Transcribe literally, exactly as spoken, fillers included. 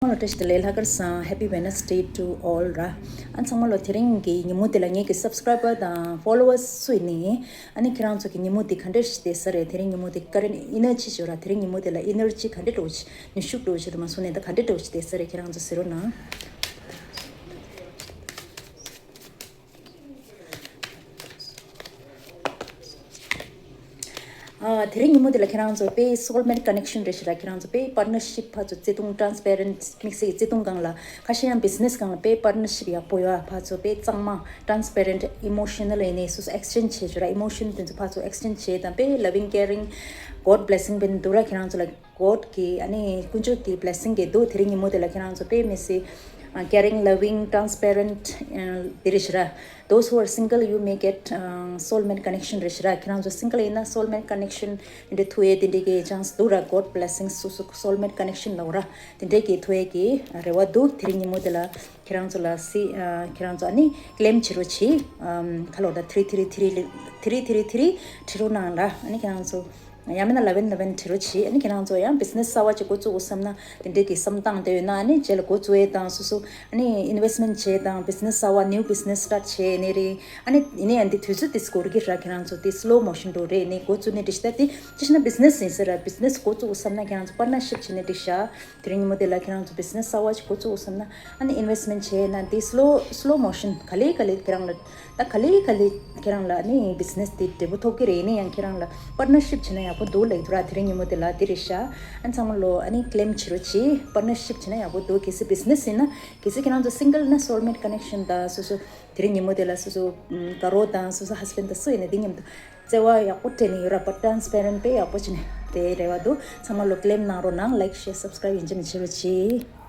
ཚང་མ་ལ་བཀྲ་ཤིས་བདེ་ལེགས། ལྷག་དཀར་བཟང་། Happy Wednesday to all ར། ཨ་ཚང་མ་ལ་དེ་རིང་གི་ཉིན་མོ་དེ་ལ་ངེད་ཀྱི་སབ་སི་ཀ་རའི་བར་དང་ཕོ་ལོ་ཝར་སུ་ཡིན་ནའི་ཨ་ནི་ཁྱེད་རང་ཚོ་གི་ཉིན་མོ་དེ་ག་འདྲ་ཞིག་བསྡད་ས་རེད། དེ་རིང་ཉིན་མོ་དེ་ཀ་རེན་ཨི་ནར་ཇི་ཞུ་ར། དེ་རིང་ཉིན་མོ་དེ་ལ་ཨི་ནར་ཇི་ག་འདྲ་འགྲོ་ཆེ་ནུས་ཤུགས་འགྲོ་ཆེ་དུ་མ་སོང་ནས་ད་ག་འདྲ་འགྲོ་ཆེ་བསྡད་ས་རེད། ཁྱེད་རང་ཚོ་གཟིགས་རོགས་གནང་། ཨ་དེ་རིང་ཉིན་མོ་དེ་ལ་ཁྱེད་རང་ཚོ་དཔེ་སོལ་མེཊ་ཀ་ནེག་ཤན་རེད་ཤག་ར། ཁྱེད་རང་ཚོ་དཔེ་པར་ཊ་ནར་ཤིབ་ཕར་ཚུར་བརྩེ་དུང་ཊ་རན་སི་པེ་རེན་ཊི། དམིགས་བསལ་གྱི་བརྩེ་དུང་སྒང་ལ། ཁ་ཤས་ཡང་བི་ཛི་ནེ་སི་སྒང་ལ་དཔེ་པར་ཊ་ནར་ཤིབ་ཡག་པོ་ཡོད། ཕར་ཚུར་དཔེ་གཙང་མ་ཊ་རན་སི་པེ་རེན་ཊི། ཨི་མོ་ཤ་ནལ་ཡིན་ནའི་སོ་སོ་ཨེག་སི་ཅེན་ཇི་བྱེད་ཆོག་ར། ཨི་མོ་ཤན་དེ་ཚོ་ཕར་ཚུར་ཨེག་སི་ཅེན་ཇི་བྱེད་དང་། དཔེ་ལ་ཝིང་ཀེ་རིང་གོཌ་བི་ལེ་སིང་བྱེད་འདུག་ར། ཁྱེད་རང་ཚོ་ལ་གོཌ་ཀྱི་ཨ་ནི་དཀོན་མཆོག་གི་བི་ལེ་སིང་གི་འདུག་དེ་རིང་ཉིན་མོ་དེ་ལ་ཁྱེད་རང་ཚོ་དཔེ་མི་སྲིད་ཀེ་རིང་ལ་ཝིང་ཊ་རན་སི་པེ་རེན་ཊི་དེ་རེད་ཤག་ར། Those who are single, you may get, uh, soulmate connection རེད་ཤག་ར། ཁྱེད་རང་ཚོ་སིང་གལ་ཡིན་ན་སོལ་མེཊ་ཀ་ནེག་ཤན་དེ་འདྲ་ཐུག་ཡས་དེ་འདྲའི་གི་ཅན་སི་འདུག་ར། གོཌ་བི་ལེ་སིང་སོ་སོ་སོལ་མེཊ་ཀ་ནེག་ཤན་ལབ་ར། དེ་འདྲའི་གི་ཐུག་ཡས་གི་རེ་བ་འདུག་དེ་རིང་ཉིན་མོ་དེ་ལ་ཁྱེད་རང་ཚོ་ལ་སི་ཨ་ཁྱེད་རང་ཚོ་ཨ་ནི་ཀི་ལེམ་བྱེད་རོགས་གྱིས། ཨམ་ཁ་ལོ་ད་ཐི་རི་ཐི་རི་ཐི་རི་ཐི་རི་ཐི་རི་ཐི་རི་བྲིས་རོགས་གནང་ར། ཨ་ནི་ཁྱེད་རང་ཚོ་ཡང་མིན་ན་ལེ་ཝན་ལེ་ཝན་བྲིས་རོགས་གྱིས། ཨ་ནི་ཁྱེད་རང་ཚོ་ཡང་བི་ཛི་ནེ་སི་གསར་བ་ཅིག་འགོ་བཙུགས་དགོས་བསམ་ན། དེ་འདྲའི་གི་བསམ་སྟངས་དེ་ཡོད་ན། ཨ་ནི་རྗེས་ལ་འགོ་བཙུགས་ཡས་དང་སོ་སོ་ཨ་ནི་ཨིན་ཝེ་སི་མེན་ཊི་བྱེད་དང་བི་ཛི་ནེ་སི་གསར་བ་ནིའུ་བི་ཛི་ནེ་སི་སི་ཊར་ཊི་བྱེད་ནི་རེད། ཨ་ནི་ཡིན་ནའི་ཨ་ནི་དུས་ཚོད་དེ་འགོར་གི་ར། ཁྱེད་རང་ཚོ་དེ་སི་ལོ་མོ་ཤན་འགྲོ་རེད། ཨ་ནི་འགོ་བཙུགས་ནས་འགྲིག་ཤག་ད་དེ་ཅི་ཞིག་ན་བི་ཛི་ནེ་སི་ཡིན་ས་ར། བི་ཛི་ནེ་སི་འགོ་བཙུགས་དགོས་བསམ་ན་ཁྱེད་རང་ཚོ་པར་ཊ་ནར་ཤིབ་བྱེད་ནས་འགྲིག་ཤག་དེ་རིང་ཉིན་མོ་དེ་ལ་ཁྱེད་རང་ཚོ་བི་ཛི་ནེ་སི་གསར་བ་ཞིག་འགོ་བཙུགས་དགོས་བསམ་ན། ཨ་ནི་ཨིན་ཝེ་སི་མེན་ཊི་བྱས་ན་དེ་སི་ལོ་སི་ལོ་མོ་ཤན་ག་ལེ་ག་ལེ་ཁྱེད་རང་ལ་ད་ག་ལེ་ག་ལེ་ཁྱེད་རང་ལ་ཨ་ནི་བི་ཛི་ནེ་སི་དེ་འབྲས་བུ་ཐོབ་ཀྱི་རེད། ཡིན་ན་ཡང་ཁྱེད་རང་ལ་པར་ཊ་ནར་ཤིབ་བྱས་ན་ཡག་པོ་འདུག་ལབ་ཀྱི་འདུག་ར། དེ་རིང་ཉིན་མོ་དེ་ལ་དེ་རེད་ཤག་ཨ་ནི་ཚང་མ་ལོ་ཨ་ནི་ཀི་ལེམ་བྱེད་རོགས་གྱིས། པར་ཊ་ནར་ཤིབ་བྱས་ན་ཡག་པོ་འདུག་གལ་སྲིད་བི་ཛི་ནེ་སི་ཡིན་ན། གལ་སྲིད་ཁྱེད་རང་ཚོ་སིང་གལ་ཡིན་ན་སོལ་མེཊི་ཀ་ནེག་ཤན་དང་སོ་སོ་དེ་རིང་ཉིན་མོ་དེ་ལ་སོ་སོ་ཨམ་དགའ་རོགས་དང་སོ་སོ་ཧས་བྷེན་ཌི་དང་སུ་ཡིན་ན་དེ་མཉམ་དུ་བརྩེ་བ་ཡག་པོ་སྤྲད་ནས་ཡོད་ར། པར་ཊ་ནར་སི་པེ་རེན་ཊི་དཔེ་ཡག་པོ་བྱས་ནས་དེ་རེ་བ་འདུག་ཚང་མ་ལོ་ཀི་ལེམ་གནང་རོགས་གནང་། ལའིཀ་ཤེར་སབ་སི་ཀ་རའིབ་ཡིན་གཅིག་མིན་གཅིག་བྱེད་རོགས་གྱིས།